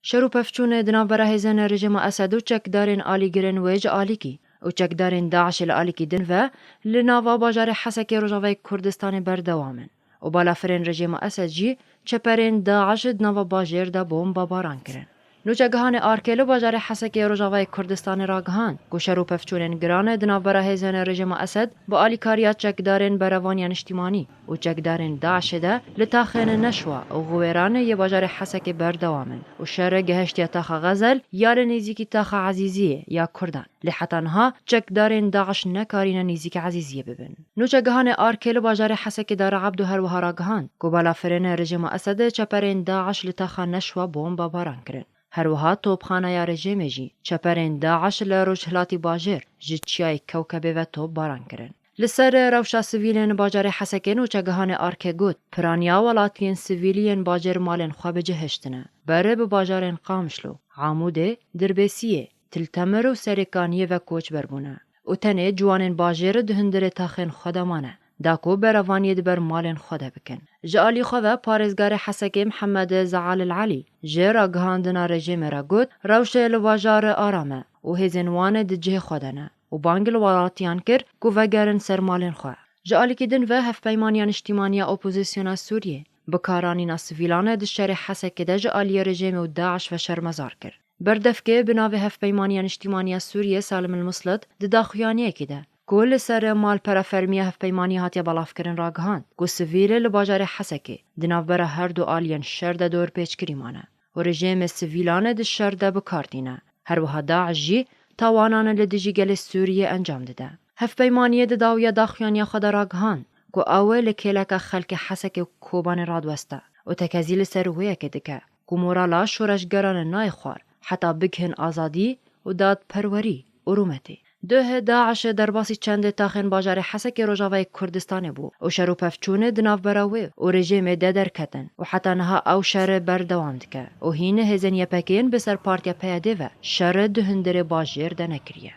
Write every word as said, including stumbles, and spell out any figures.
Şer û pevçûn di navbera hêzên rejîma Esed û çekdarên alîgirên wê ji alîkî û çekdarên DAIŞê li alîkî din ve li nava bajarê Hesekê Rojavayê Kurdistanê berdewam in û balafirên rejîma Esed jî çeperên DAIŞ di nava bajêr de bomba baran kirin. Nûçegihanê ARKê li bajarê Hesekê Rojavayê Kurdistanê ragihand ku şer û pevçûnên giran di navbera hêzên rejîma Esed bi alîkariya çekdarên Berevaniya Niştîmanî û çekdarên DAIŞê de li taxên Neşwa û Xuwêran yê bajarê Hesekê berdewam in û şer gehiştiye taxa Xezel ya li nêzîkî taxa Ezîziyê ya Kurdan. Lê heta niha çekdarên DAIŞ nekarîne nêzîkî Ezîziyê bibin. Nûçegihanê ARKê li bajarê Hesekê Dar Ebdo her wiha ragihand ku balafirên rejîma Esed çeperên DAIŞ li taxa Neşwa bomba baran kirin. Her wiha topxaneya rejîmê jî çeperên DAIŞ li rojhilatî bajêr ji çiyayê Kewkebê ve top baran kirin. Li ser rewşa sivîlên bajarê Hesekê nûçegihanê ARKê got, piraniya welatiyên sivîl yên bajêr malên xwe bicihiştine. Ber bi bajarên Qamişlo, Amûdê, Dirbêsiyê, Til Temir û Serêkaniyê ve koçber bûne û tenê ciwanên bajêr di hundirê taxên xwe de mane, da ku berevaniyê di ber malên xwe de bikin. Ji alî xwe ve parêzgarê Hesekê Mihemed Zealil Elî ji ragihandina rejîmê re got, rewşê li bajar aram e û hêzên wan di cihê xwe de ne û bang li welatiyan kir ku vegerin ser malên xwe. Ji alîkî din ve Hevpeymaniya Niştîmaniya Opozisyona Sûriyê bi karanîna sivîlan di şerê Hesekê de ji aliyê rejîmê û DAIŞ ve şermezar kir. Berdevkê bi navê Hevpeymaniya Niştîmaniya Sûriyê Salim El Muslet di daxuyaniyekê de ku li ser malpera fermiya hevpeymaniyê hatiye belavkirin ragihand ku sivîl li bajarê Hesekê di navbera her du aliyên şer de dorpêçkirî mane û rejîmê sivîlan di şer de bi kar tîne. Her wiha DAIŞ jî tawanan li dijî gelê Sûriyê encam dide. Hevpeymaniyê di dawiya daxuyaniya xwe de ragihand ku ew li kêleka xelkê Hesekê û Kobanê radiweste û tekezî li ser wê yekê dike ku morala şoreşgeran nayê xwar heta bigihin azadî û dadperwerî û rûmetê. Duh DAIŞ derbasî çendê taxên bajarê Hesekê Rojavayê Kurdistanê bû û şer û pevçûn di navbera wê û rejîmê de derketin û heta niha ew şer berdewam dike û hîn hêzên YPG'yên bi ser Partiya PYD'ê ve şer di hundirê bajêr de nekiriye.